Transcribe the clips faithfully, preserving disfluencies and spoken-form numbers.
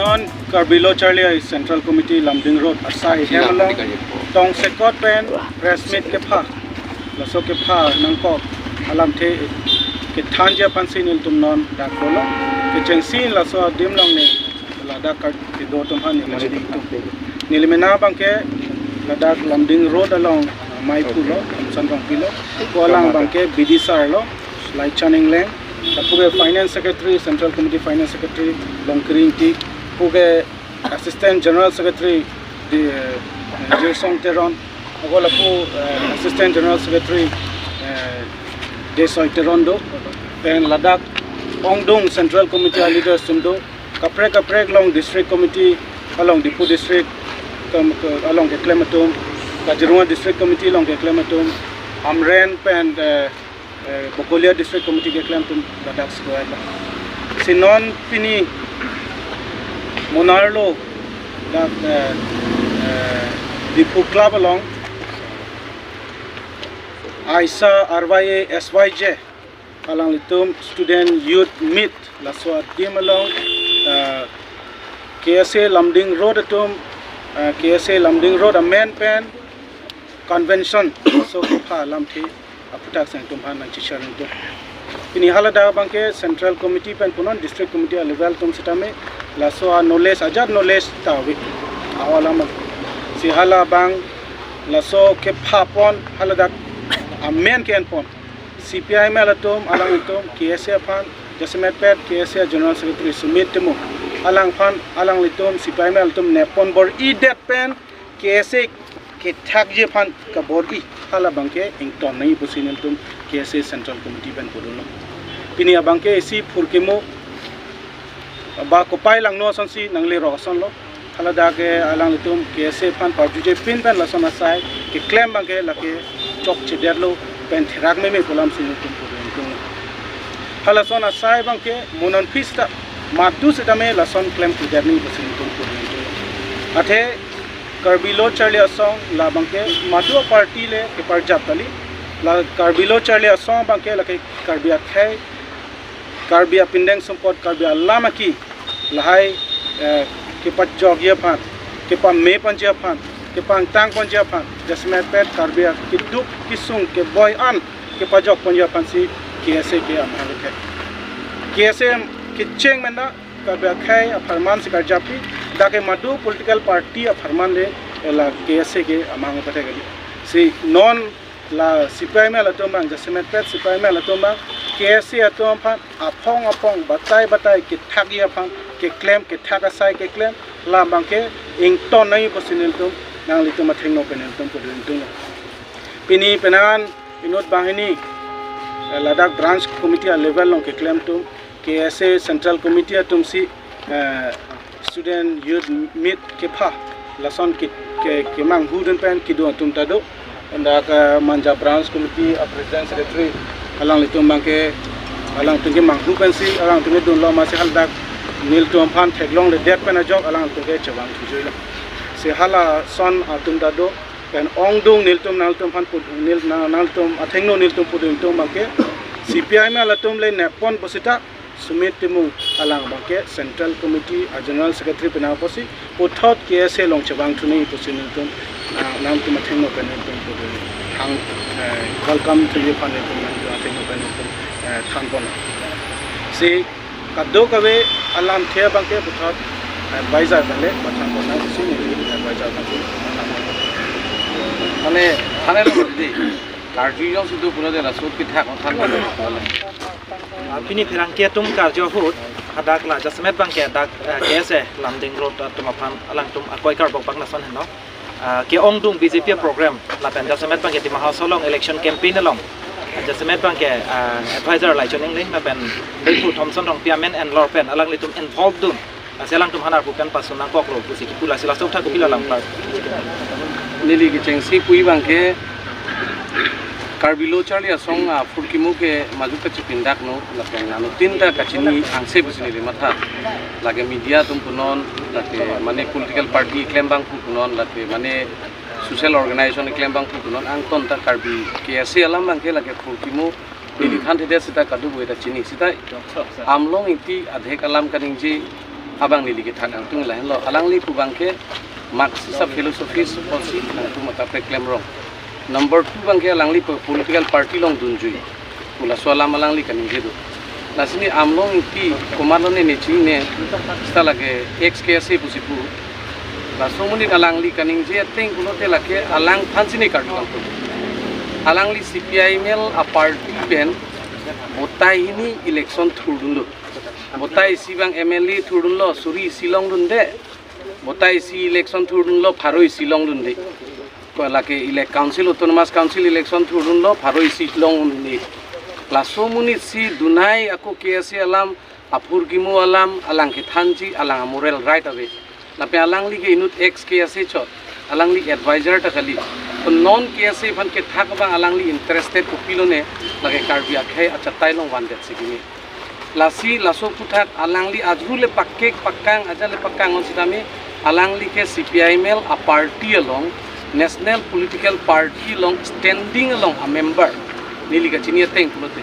Non Karbi Lo Charli Asong Central Committee Lumding Road asai hem along tongsekot pen press meet kepha, laso kepha nangkok alamthe kethanji aphansi nelitum non dak dolo. Kechengsi laso adim along ne ladak kar kedo atum aphan neli mena abangke ladak Lumding Road along, uh, maiphu lo, Thomson Rongpi lo, ko alang abangke B D sir lo, Laichan Engleng, lapu ke Finance Secretary, Central Committee Finance Secretary Longkiri Ingti, lapu ke Assistant General Secretary di, uh, Jirsong Teron, ako lapu, uh, Assistant General Secretary, uh, Desoi Teron do, pen ladak ongdung Central Committee a leaders atum do, kaprek kaprek along District Committee along, Diphu District kam-, ke-, along keklem atum, Kaziranga District Committee along keklem atum, Amren pen, eh, eh, Bokolia District Committee keklem atum ladak square lo. Si non pini Munnar lo dak, eh, eh, Diphu Club along aisa R Y A S Y J alanglitum student youth meet laso adim along, uh, K S A Lumding Road atum, uh, K S A Lumding Road amen pen convention laso kepha alamthe aphuthak si nangtum aphan nangcheshare nangtum. Pini haladak abangke Central Committee pen punon District Committee a level atum sitame laso a knowledge ajat knowledge ta ave. Awa lama si hala abang laso kepha pon haladak amen ke-en pon C P I M L atum, alanglitum K S A aphan, jasemet pet K S A General Secretary Sumit Timung, alangphan, alanglitum C P I M L atum nep pon bor-idet pen K S A kethakji aphan kabor-i hala abangke ington nangji pusi nelitum K S A Central Committee pen pudunlo. Pini abangke isi phurkimo ba kopai langno asonsi nangle rok asonlo. Haladak ke alanglitum K S A aphan parjuje pin pen lason asai keklem abangke lake chokchedetlo pen therak meme pu alamsi nelitum pudun tung. Halason asai abangke mo non aphi seta madu sitame lason klemkledet nangji pusi nelitum pudun tung. Athe Karbi Lo Charli Asong la abangke madu a party le keparjap kali. La Karbi Lo Charli Asong abangke lake Karbi akhei, Karbi apindeng sumpot, Karbi alam aki lahai, eh, kepajokji aphan, kepame ponji aphan, kepangtang ponji aphan, jasemet pet Karbi akeduk kesung keboi an kepajok ponji aphansi K S A ke amahang kethek. K S A kecheng mena Karbi akhei apharman si karjappi, dak ke madu political party apharman le la K S A ke amahang kethek kali. Si non la C P I M L atum abang, jasemet pet C P I M L atum abang, K S A atum aphan aphong aphong batai batai kethakji aphan, keklem kethak asai keklem, la abangke ington nangji pusi nelitum, nanglitum athengno pen nelitum pudun tung. Pini penang inut banghini, eh, ladak branch committee a level along keklem atum, K S A Central Committee atumsi, eh, student youth meet kepha lason ke, ke, kemanghu dun pen kedo atum ta do. Dak, eh, Manja Branch Committee a President Secretary alanglitum abangke alangtum kemanghu pensi alangtum kedunlo, amatsi haladak nelitum aphan theklongledet pen ajok alangtum ke chevang thujuilo. Si halason atum ta do pen ongdung nelitum nangtum aphan pud-, nel-, nang-, nangtum athengno nelitum pudun tung abangke C P I M L atum le nep pon pusita Sumit Timung alang abangke Central Committee a General Secretary penang apotsi puthot K S A along chevang thu nangji pusi nelitum, ah, nangtum athengno pen nelitum pudun hang, eh, welcome thuji aphan nelitum nangtum athengno pen nelitum, eh, than pon. Si kadokave alamthe abangke puthot, eh, advisor pen le pathan pon nangsi neli advisor pen si than pon. Mane, thane lo di. Karju jongsi do pulote laso aphuthak than pon. Ah, pini pherangke atum karju ahut hadak la jasemet abangke dak, eh, K S A Lumding Road atum aphan alangtum akoi karbok abang lason henlo. Ah, ke-ongdung B J P program lapen jasemet abangke Dima Hasao along election campaign along, ah, jasemet abangke, ah, advisor Laichon Engleng lapen Diphu Thomson Rongpi amen enlor pen alanglitum involve dun. Lasi alangtum aphan arpu pen pasun nangkoklo pusi kipu, lasi laso aphuthak kopilo alam par. Neli kechengsi pu abangke Karbi Lo Charli Asong aphurkimo ke madu kachepindakno lapen nanglitum ta kachini angse pusi neli matha. Lake media atum punon, lake mane political party keklem abang pu punon, lake mane social organization keklem abang pu punon, angton ta Karbi K S A alam abangke lake phurkimo neli thanthedet sita kadokave ta chini. Sita Amlong Ingti adhek alam kaningje, Abang neli kethak nangtum lahenlo, alangli pu abangke Marxist a-philosophy apotsi nangtum mata peklemrong. Number two abangke alangli pu political party along dunjui pu laso alam alangli kaningje do. Lasi ne Amlong Ingti komatlo ne ne chinine, seta lake ex K S A pusi pu. Laso amonit alangli kaningje ateng pulote lake alangphansi ne karju kangtung. Alangli C P I M L a-party pen botai hini election thurdunlo. Botai isi abang M L A thurdunlo, suri isi longdunde. Botai isi election thurdunlo, pharo isi longdunde. Ko lake elect council, autonomous council election thurdunlo, pharo isi longdunde. Laso amonit si dunai ako K S A alam, aphurkimo alam, alang kethanji, alang a-moral right ave. Lapen alangli ke inut ex K S A chot, alangli advisor ta kali. To non K S A aphan kethak abang alangli interested kopilone, lake Karbi akhei achatai along vandetsi kimi. Lasi laso aphuthak alangli ajru le pakek pakang, aja le pakang on sitame, alangli ke C P I M L a-party along, national political party along standing along a-member neli kachini ateng pulote.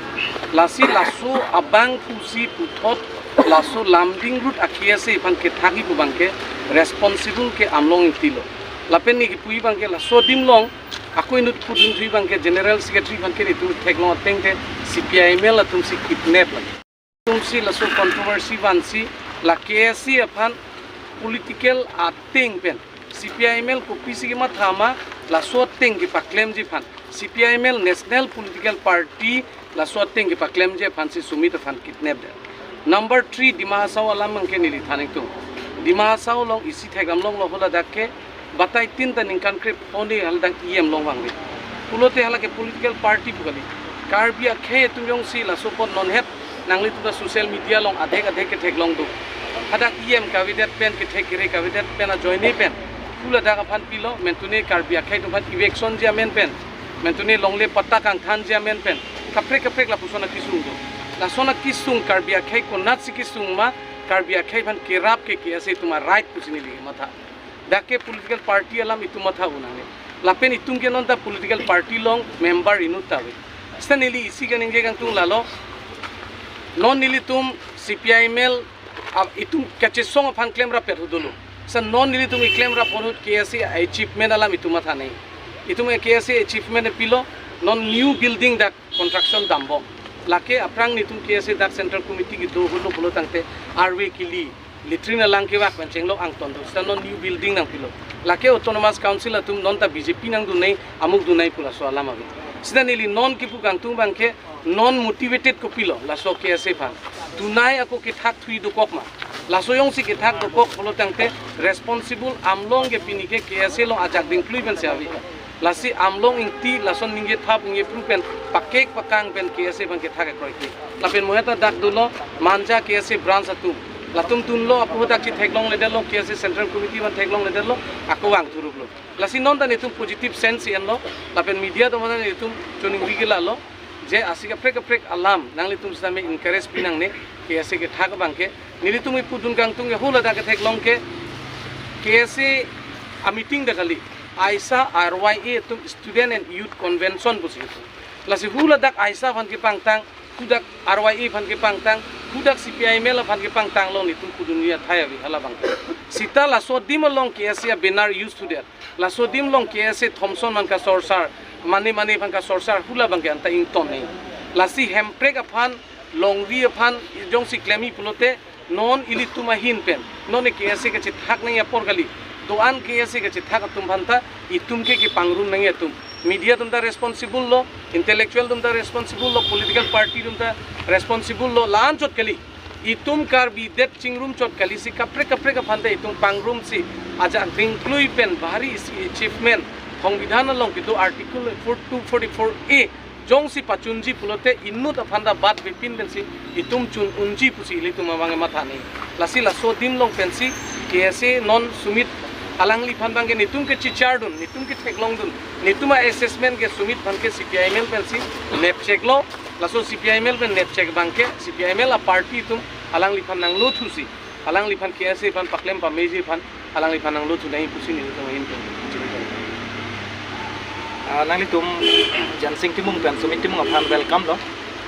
Lasi laso abang pusi puthot laso Lumding Road a-K S A aphan kethakji pu abangke responsible ke Amlong Ingti lo. Lapen ne kipuji abangke laso adim along ako inut pudun thuji abangke General Secretary aphan ke netum theklong ateng te C P I M L atumsi kidnap lagi. Atumsi laso controversy vansi la K S A aphan political ateng pen C P I M L kopisi kematha ma laso ateng kepaklemji aphan, C P I M L national political party laso ateng kepaklemji aphansi Sumit aphan kidnap det. Number three, Dima Hasao alam abangke neli than ingtung. Dima Hasao along isi thekdam longlo, haladak ke batai tin ta ningkan krepho ne haladak E M longvangve. Pulote hala ke political party pu kali. Karbi akhei atum jongsi laso apot non het nanglitum ta social media along adhek adhek ketheklong do. Hadak E M kavedet pen, kethek kere kavedet pen ajoine pen, haladak aphan pilo, mentune Karbi akhei atum aphan eviction ji amen pen, mentune longle patta kangthanji amen pen, kaprek kaprek lapuson akesung do. Lason akesung Karbi akhei konatsi kesung ma, Karbi akhei aphan kerap ke K S A atum a-right pusi neli matha. Dak ke political party alam itum matha unang ne. Lapen itum ke non ta political party along member inut ta ave. Seta neli isi kaningje kangtung lalo. Non nelitum C P I M L, ah, itum kachesong aphan klemrap pet ahut dolo. Seta non nelitum keklem rap ahut K S A achievement alam itum matha nangji. Itum K S A achievement pilo, non new building dak construction dambom. Lake aphrang netum K S A dak Central Committee kedo ahut lo pulo tangte arve kili, latrine alang kevak pen chenglok angton do, seta non new building nangpilo. Lake Autonomous Council atum non ta B J P nangdun nangji, amuk dun nangji pu laso alam ave. Seta neli non kipu kangtung abangke non motivated kopilo laso K S A aphan. Dunai ako kethak thuji dokok ma. Laso jongsi kethak dokok pulo tangte responsible Amlong ke pini ke K S A along ajak dingklui pensi ave. Lasi Amlong Ingti lason ningje thap ningje phru pen pakek pakang pen K S A abangke thak ekroike. Lapen mo heta dak dolo Manja K S A branch atum. Latum dunlo, apo dak chetheklongledetlo, K S A Central Committee aphan theklongledetlo, ako vang thuruplo. Lasi non ta netum positive sense enlo, lapen media atum ta netum choningri ke lalo, je isi kaprek kaprek alam nanglitum sitame encourage pi nangne, K S A kethak abangke. Nelitum ipudun kangtung ke haladak ketheklong ke K S A a-meeting ta kali. Aisa R Y A atum, Student and Youth Convention pusi itum. Lasi haladak aisa aphan kepangtang, hudak R Y A aphan kepangtang, hudak C P I M L aphan kepangtang along netum pudunji athai ave halabangke. Seta laso adim along K S A a-banner use thudet. Laso adim along K S A Thomson aphan kasorsar, mane mane aphan kasorsar, halabangke anta ington nangji. Lasi Hemprek aphan, longri aphan jongsi klemji pulote, non ilitum ahin pen, non K S A kachethak nangji apor kali. Do-an K S A kachethak atum aphan ta itum ke kepangrum nangji atum. Media atum ta responsible lo, intellectual atum ta responsible lo, political party atum ta responsible lo, la-an chot kali. Itum Karbi det chingrum chot kali, si kaprek kaprek aphan ta itum pangrumsi ajak dingklui pen bahari isi achievement, Songbidhan along kedo Article four two, forty-four A jongsi pachunji pulote inut aphan ta bat bepin pensi itum chun unji pusi ilitum abang matha nangji. Lasi laso adim along pensi K S A non Sumit alangliphan abangke netum kechichardun, netum ketheklongdun, netum a-assessment ke Sumit aphan ke C P I M L pensi nepcheklo. Laso C P I M L pen nepchek abangke C P I M L a-party atum alangliphan nanglo thusi, alangliphan K S A aphan paklem pameji aphan alangliphan nanglo thu nangji pusi nelitum ahin pen. Ah, nanglitum Jensing Timung pen Sumit Timung aphan welcome lo.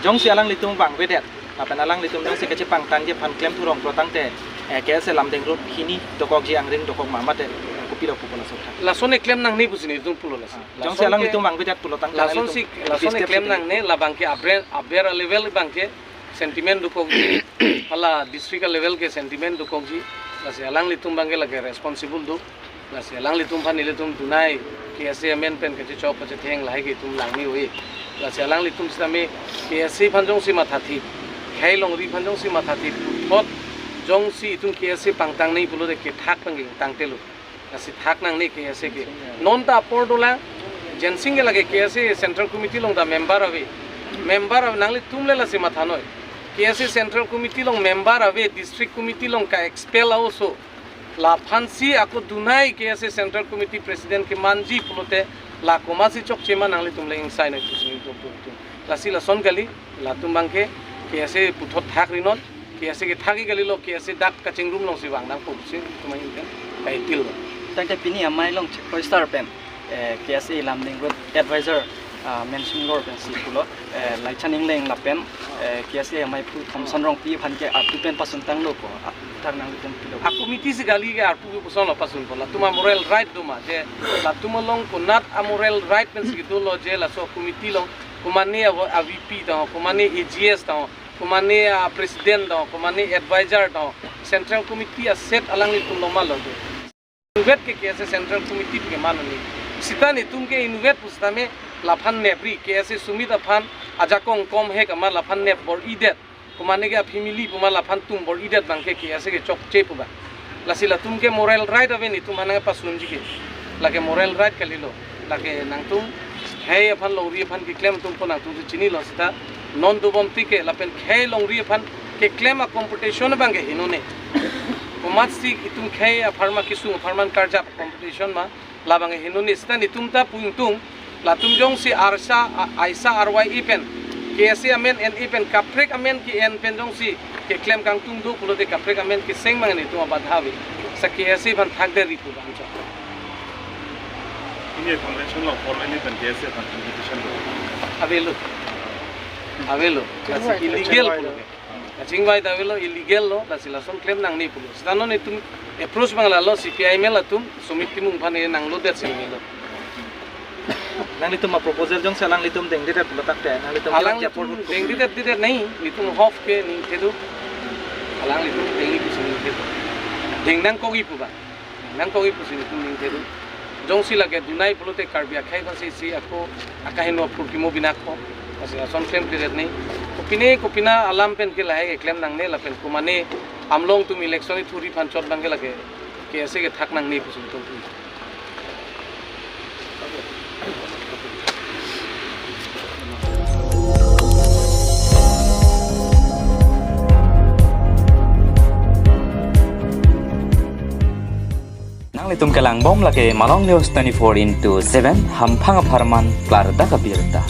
Jongsi alanglitum vangvedet, lapen alanglitum jongsi kachepangtangji aphan klem thurong pulo tangte, Eh, K S A Lumding Road hini dokokji angring dokok ma mate, eh, kopilo pupo laso athak? Lason keklem nangne pusi nelitum pulo laso. Ah, jongsi alanglitum vangvedet pulo tangte lason alanglitum si, lason keklem nangne, labang ke aber, aber level abang ke sentiment dokokji, hala district level ke sentiment dokokji, lasi alanglitum abang ke lake responsible do. Lasi alanglitum aphan nelitum dunai K S A amen pen kachechok kachetheng lahai ke itum lang ni hui. Lasi alanglitum sitame K S A aphan jongsi mathathip, khei longri aphan jongsi mathathip, puthot jongsi itum K S A pangtang ni pulote kethak abang ke tangtelo. Lasi thak nangne K S A ke. Non ta apor dolang, Jensing ke lake K S A Central Committee along ta member ave. Member ave, nanglitum le lasi mathanoi. K S A Central Committee along member ave, District Committee along ka-expel a-oso. Laphansi ako dunai K S A Central Committee President kemanji pulote la komatsi chokche ma nanglitum le ingsai noi pusi nelitum pu tum. Lasi lason kali, latum abang ke K S A puthot thak rinon, K S A kethak kalilo, K S A dak kachingrum alongsi vang nangpo pusi itum ahin pen kaitilo. Tangte pini amei along Chief Minister pen, eh, K S A Lumding Road Advisor, ah, Mensing Inglo pensi pulo, eh, Laichan Engleng lapen, eh, K S A amei pu Thomson Rongpi aphan ke arpu pen pasuntanglo ko, ah, thak nanglitum pilo. A-committee si kali ke arpu ke pusonlo pasunpo, latum a-moral right do ma, je latum along konat a-moral right pensi kedolo je laso committee along komane a-, a-V P tang, komane A G S tang, komane a-president tang, komane advisor tang, Central Committee a-seat alanglitum along ma lo do. Inutvet ke K S A Central Committee ke mane ni. Sita netum ke inutvet pusitame laphan nepri, K S A Sumit aphan ajakong kom he kama laphan nep bor-idet. Komane ke a-family puma laphan tum bor-idet abang ke K S A ke chokche pu abang. Lasi latum ke moral right ave netum aphan nangpasunji ke. Lake moral right kalilo. Lake nangtum khei aphan longri aphan keklem atumpo nangtum si chinilo sita. Non dobom tike lapen khei longri aphan keklem a-competition abang ke heno ne. Komatsi itum khei apharman kesung apharman karjap competition ma labang heno ne sita netum ta pu ingtung, latum jongsi arsa, a-, aisa arwai pen, K S A amen en pen, kaprek amen ke-en pen jongsi keklem kangtung do pulote kaprek amen keseng abang netum abadha ave. Sa K S A aphan thakdet ri pu abang chok. Ini convention lo formally pen K S A aphan invitation lo. Avelo. Avelo. Lasi illegal pulo. Kachingvai ta avelo, illegal lo, lasi lason klem nangne pulo. Sita non itum approach abang lalo, C P I M L atum, Sumit Timung aphan e nanglodet si lo. Nanglitum a-proposal jongsi alanglitum dengdedet pulo tangte, nanglitum alanglitum dengdedet dedet nai, netum hof ke ningthedo. Alanglitum dengni pusi ningthedo. Deng nangkokji pu abang. Nangkokji pusi netum ningthedo. Jongsi lake dunai pulote Karbi akhei aphansi si ako akaheno apor kimo binakpo. Lasi lason klemkledet ni. Kopine kopina alam pen ke lahai keklem nangne lapen komane amlong atum election ithuri aphan chot abang ke lake K S A ke thak nangne pusi netum pu. Nanglitum kelangbom lake Malong News twenty-four into seven, hamphang apharman klardak abirta.